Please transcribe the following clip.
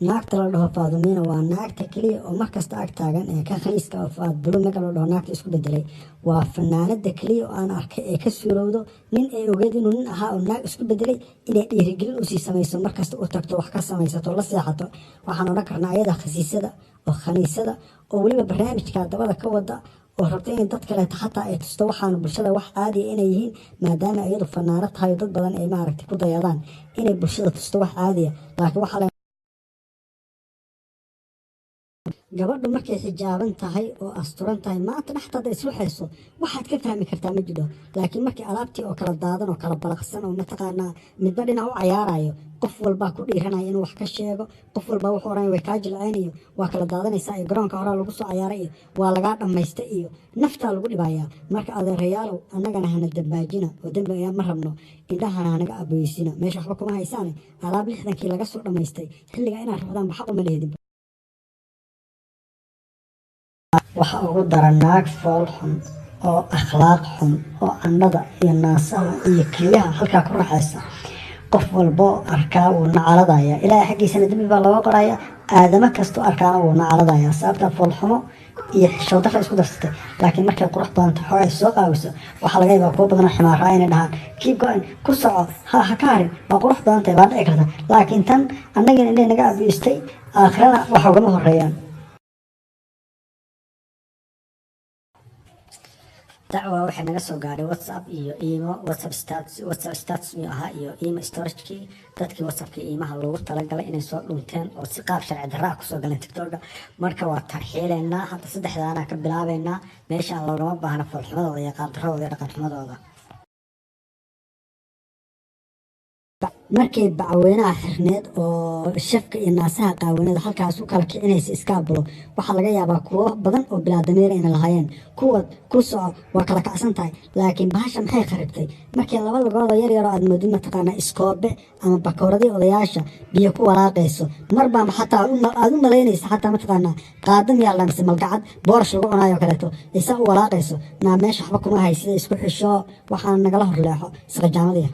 Naagta la dhaho Faadumiina waa naagta keliya oo markasta ag taagan ee ka khaniiska oo Fuaad Blue magac la dhaho naagta isku bedelay. Waa fanaanada keliya oo aan arkay ee ka suurowdo nin ay ogeed inuu nin ahaa oo naag isku bedelay inay dhiirigelin usii samayso, markasta u tagto, wax ka samaysato, la seexato. Waxaan odhan karnaa ayada khasiisada oo khaniisada oo weliba barnaamijka dabada ka wada oo rabta inay dad kaleeto xataa ay tusto waxaanu bulshada wax caadiya inay yihiin, maadaama iyadu fanaano tahay oo dad badan ay maaragtay ku dayadaan, inay bulshada tusto wax caadiya. Laakiin waxaa gabadhu markay xijaaban tahay oo asturan tahay, maanta dhexta hadda isruxayso, waxaad ka fahmi kartaa ma jiro. Laakiin markii alaabtii oo kala daadan oo kala balaqsan oo mataqaanaa midba dhinac u cayaarayo, qof walbaa ku dhiiranaya inuu wax ka sheego. Qof walbaa wuxuu oranaya way kaa jilceynayo, waa kala daadanaysaa iyo garoonka horaa lagu soo cayaaray iyo waa lagaa dhammaysta iyo naftaa lagu dhibayaa. Marka adeerayaalow, annagana hana dambaajina oo dembi ayaa ma rabno, indhahana hanaga aboysina. Meesha waxba kuma haysaane, alaab 60-kii laga soo dhammaystay xilliga inaad rabdaan xaq uma lehedin. Waxa ugu daran naag fool xun oo akhlaaq xun oo candhada iyo naasaha iyo keliyaha halkaa ku raxaysa. Qof walbo arkaa wuu nacaladaya, Ilaahay xaggiisana dembi baa looga qoraya, aadamo kastoo arkaana wuu nacaladaya, sababta foolxumo iyo xishood darra isku darsatay. Laakiin markay qurux badanta, xoogaa soo qaawiso, waxaa laga yaabaa kuwo badan oo ximaaraa inay dhahaan "Keep going, ku soco, ha ka harin, waa qurux badan tahay" baa dhici karta. Laakiin tan annagina inay naga abiistay, aakhirana wax ugama horeeyaan. Dacwa waxay naga soo gaadhay WhatsApp iyo imo, WhatsApp status, WhatsApp status miyuu ahaa, iyo imo storagekii dadkii WhatsAppka iimaha loogu talagalay inay soo dhunteen oo si qaab sharci darra ah kusoo galeen TikToka. Marka waa tarxiileynaa, hadda saddexdaanaa ka bilaabeynaa. Meeshaan loogama baahna foolxumadooda iyo qaabdarradooda iyo dhaqanxumadooda. Markay bacweynaha xirneed oo shafka iyo naasaha qaawaneed halkaas u kala kicinaysa iskaabulo, waxaa laga yaabaa kuwo badan oo bilaadamiira inay lahaayeen kuwa ku soco, waa kala kacsan tahay. Laakiin bahasha maxay kharibtay markii laba lugoodoo yar yaroo aad moodid mataqaanaa iskoobe ama bakooradii odayaasha biyo ku walaaqayso, marbaama xataa aad u malaynaysa xataa mataqaanaa qaado miyaa la mise malgacad boorash lagu cunaayo kaleeto isaa u walaaqayso. Naa meesha waxba kuma haysida, isku xisho, waxaan nagala horleexo saqajaamadiya.